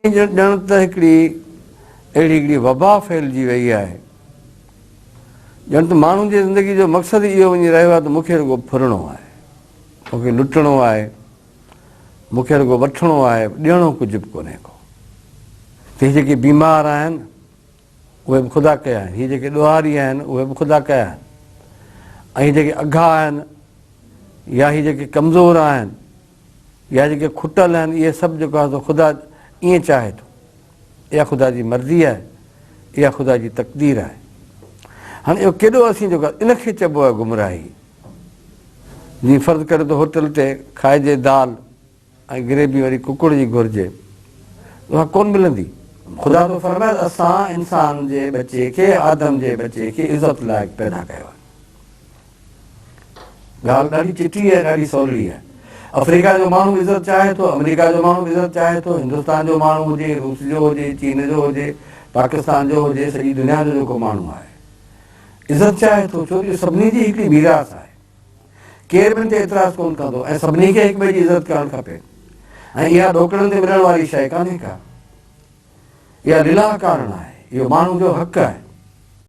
ڄڻ ته هڪڙي اهڙي هڪڙي وبا ڦهلجي وئي آهي، ڄڻ ته ماڻهن جي زندگي جو مقصد ئي اهو وڃي رهيو آهي ته مون کي رڳو ڦرڻو آهي، مون کي لٽڻو آهي، مون کي رڳو وٺڻو آهي، ڏيڻو ڪجهه به ڪونهي ڪو. ته هي جيڪي بيمار آهن، اهي به خدا ڪيا آهن، هي جيڪي ڏوهاري آهن، اهي به خدا ڪيا آهن ۽ هي جيڪي اگها آهن يا هي جيڪي ڪمزور آهن يا جيڪي کٽل آهن، اهي سڀ جيڪو آهي سو خدا ائين چاهي ٿو. اها خدا جي مرضي آهي، اها خدا جي تقدير آهي. هاڻي اهو ڪيڏو اسين جيڪو آهي ان کي چئبو آهي گمراهي. جيئن فرض ڪريو ته هوٽل تي کائجي دال ۽ گريوي وري ڪڪڙ جي گهرجي ته اها ڪونه ملندي. خدا ٿو فرمائي ته اسان انسان جي ٻچي کي، آدم جي ٻچي کي عزت لائق پيدا ڪيو آهي. ڳالهه ڏاڍي چٽي آهي، ڏاڍي سولي آهي. آفريڪا جو ماڻهو به عزت چاهي ٿو، آمريڪا جو ماڻهو به عزت چاهي ٿو، هندستان جو ماڻهو هجي، روس جو هجي، چين جو هجي، پاڪستان جو هجي، سڄي دنيا جو جيڪو ماڻهو آهي عزت چاهي ٿو، ڇو جو سڀني جي هڪڙي ميراث آهي. ڪير به ان تي اعتراض ڪونه ڪندو ۽ سڀني کي هڪٻئي جي عزت ڪرڻ کپي ۽ اها ڏوڪڙن تي ملڻ واري شيء ڪانهي ڪا. اها لله ڪارڻ آهي، اهو ماڻهو جو حق آهي.